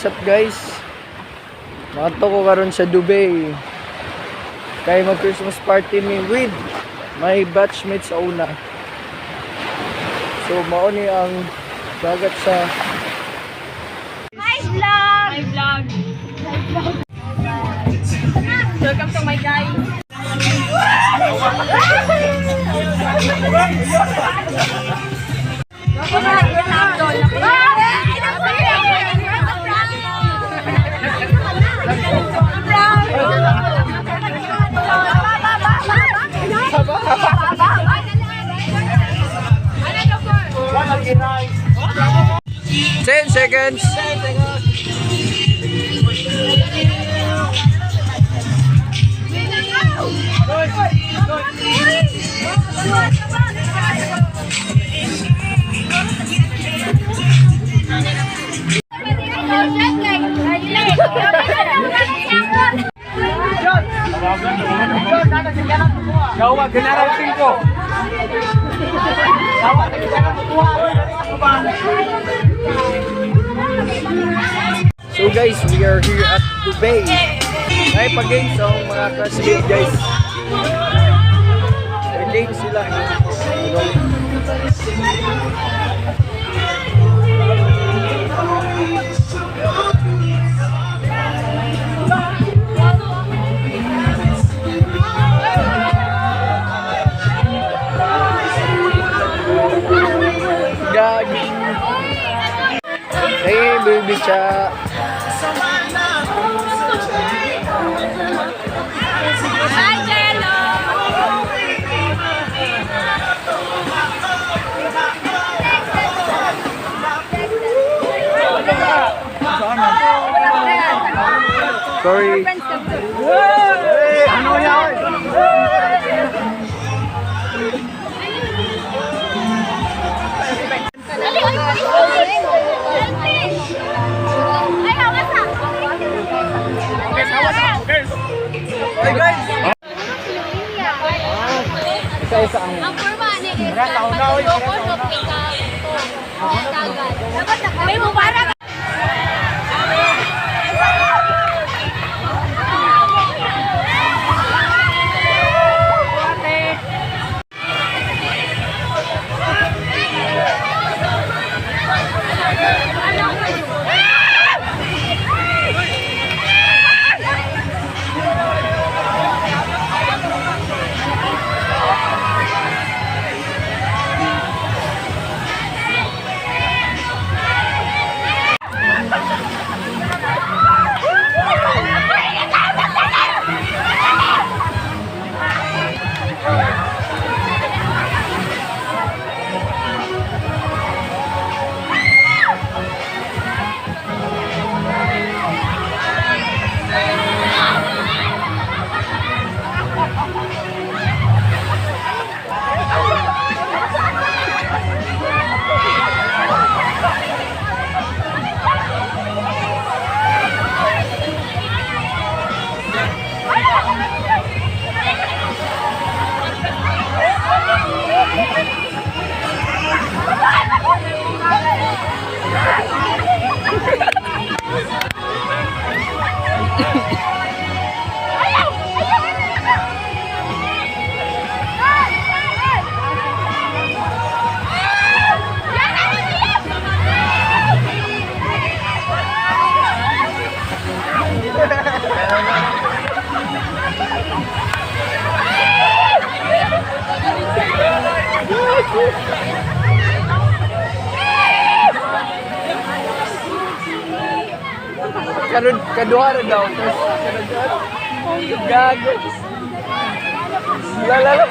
What's up, guys? Maadto ko karon sa Dubai. Kay mag Christmas party mi with my batchmates sa una. So mao ni ang dagat sa Hi, vlog! Hi, vlog! Welcome to my guys. 10 seconds. Gawa General 5. So guys, we are here at Dubai. Ay pag-games ang mga classmates, guys. May games sila. Gagi. Hey, baby cha. Hi, Jello! Sorry. Ano yan? Dali, oy, oy, ay, hawas ah! Hey guys! Isa-isa ang Ang forma ni is pagtuloko sa dagat. May mubarak. Karon kaduha ra daw. Tapos gago. La la la.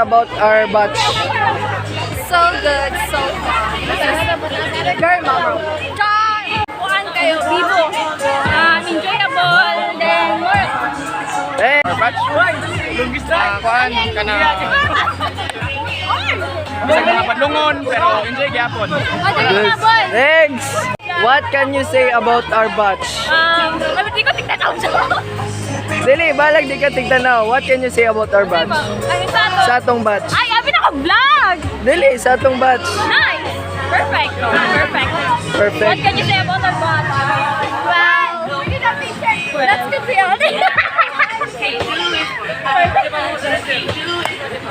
about our batch? So good, so fun. Very memorable. Char! Kuan kayo, bibo. Enjoyable, then more. Hey, Batch. Kuan kana bisag mga padlungon pero enjoy gyapon. good. Thanks. What can you say about our batch? Ay, di ko tigtanaw siya. Dili, balag di ka tigtanaw. What can you say about our batch? Ay, sa ato. Sa atong batch. Ay, abi naka-vlog! Dili, sa atong batch. Nice! Perfect. Perfect. What Perfect. can you say about our batch? Well, that's good to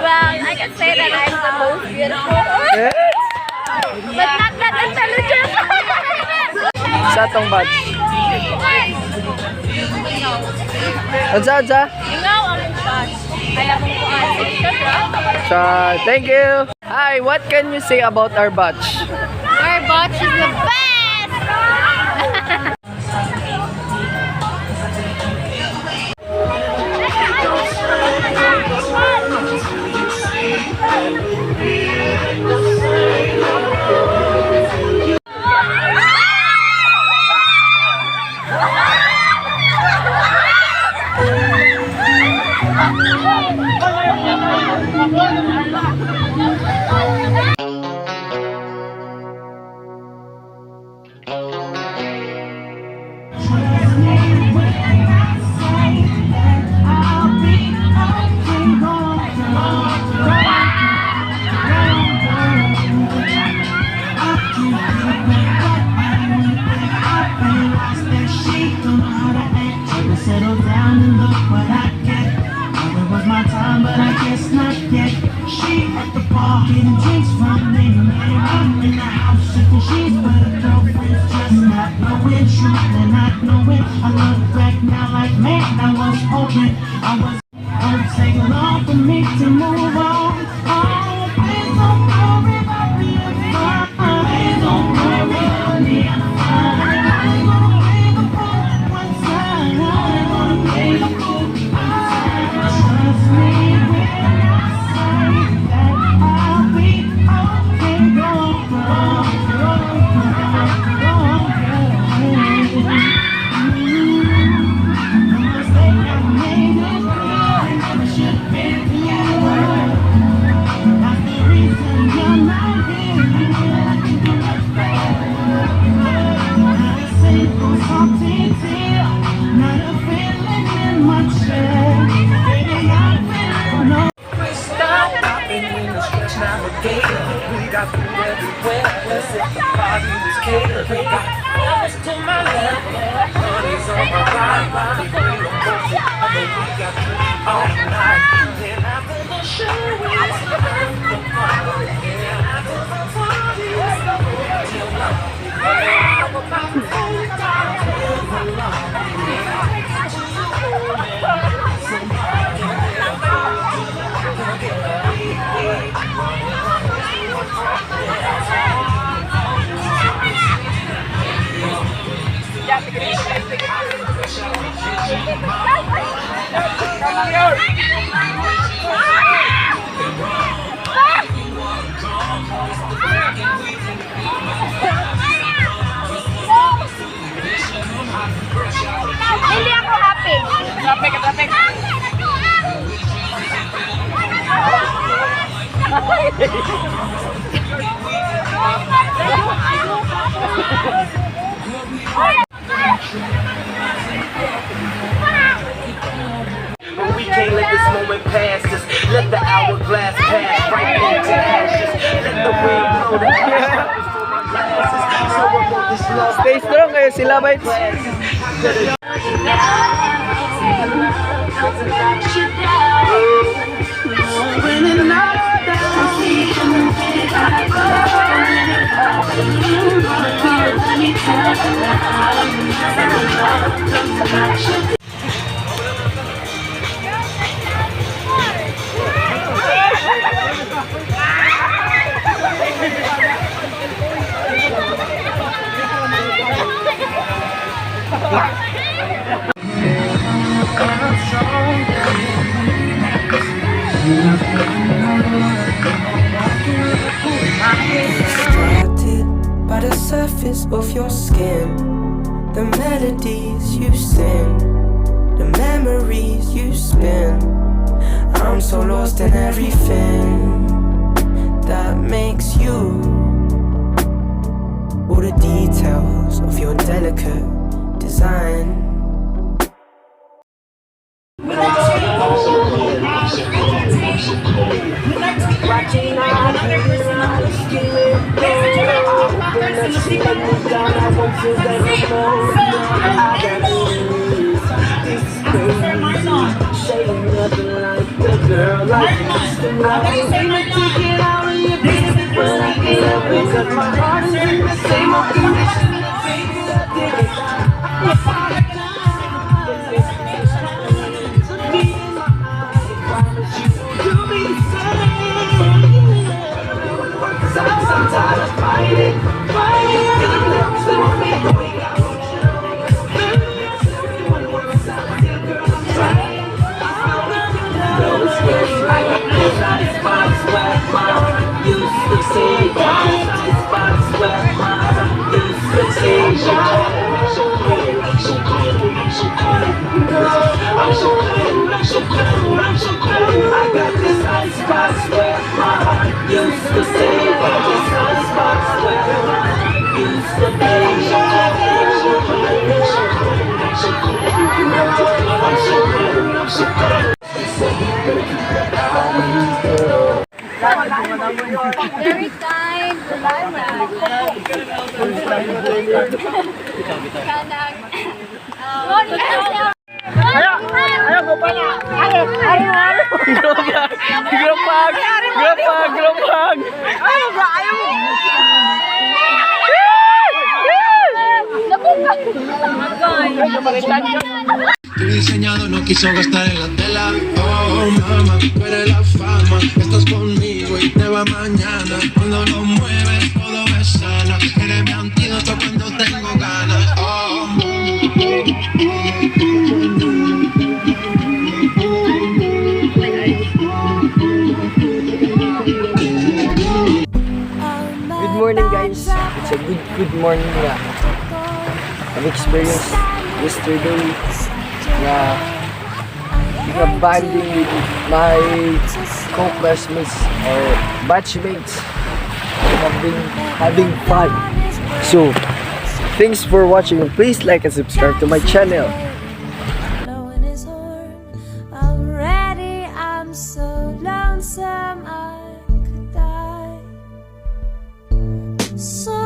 Well, I can say that I'm the most beautiful, Yes. but not that intelligent. Sa atong batch. Unsa, unsa? Ingaw ang batch. Ay, akong kuan. Sa, thank you. Hi, what can you say about our batch? Our batch is the best! Trust me when I say that I'll be okay. Go, go, go, go. I can't get back up. I went back up and lost that she don't know how to act. Tried to settle down and look what I get. Thought it was my time, but I guess not yet. She at the bar getting drinks from me. I'm in the house sipping she's but her girlfriend's just not knowing truth and not knowing. I look back now like, man, I was hoping I was. Won't take long for me to move on. Oh, please don't worry about me. I'm fine. Please don't worry about me. I'm fine. I'm gonna play the fool one time. I'm gonna play the fool. Trust me when I say that I'll be okay. Go, go, go, go, go. The mistake I made is clear. Never should be together. That's the reason you're not here. I can do much better. Not a single salty tear, not a feeling in my chest. Baby, I'm feeling no. Stop popping in the stretch navigator. We got food everywhere. Let's if the party was catered. We got flowers to my left, honey's on my right. We bring them both together. We got food all night. Then after the show, it's the after party. Then after the party, it's the till love. About $40 till the love. Hindi ako happy. Traffic, traffic. But we can't let this moment pass us. Let the hourglass pass right into ashes. Let the wind blow the ashes for my glasses. So I want this love Stay strong kayo sila, bites. glasses. You're not Surface of your skin, the melodies you sing, the memories you spin. I'm so lost in everything that makes you. All the details of your delicate design. Another person na. Ladies and gentlemen, clappers, sinusipan mo. Sir, Sir Marlon. Marlon. Dali, Sir Marlon. This is the first time Sir. Very kind. Kanang. Ayaw, ayaw, ayaw, ayaw. Group hug! Group hug! Group hug! Ayaw ba? Ayaw mo! Tu diseñado no quiso gastar en la tela. Oh, mamá, tú eres la fama. Estás conmigo y te va mañana. Cuando lo mueves, todo me sana. Eres mi antídoto cuando tengo ganas. Oh. Good morning, guys. It's a good good morning nga. I've experienced yesterday nga nga bonding with my co-classmates or batchmates. We have been having fun. So, thanks for watching. Please like and subscribe to my channel. Blowing his horn. Already I'm so lonesome I could die. So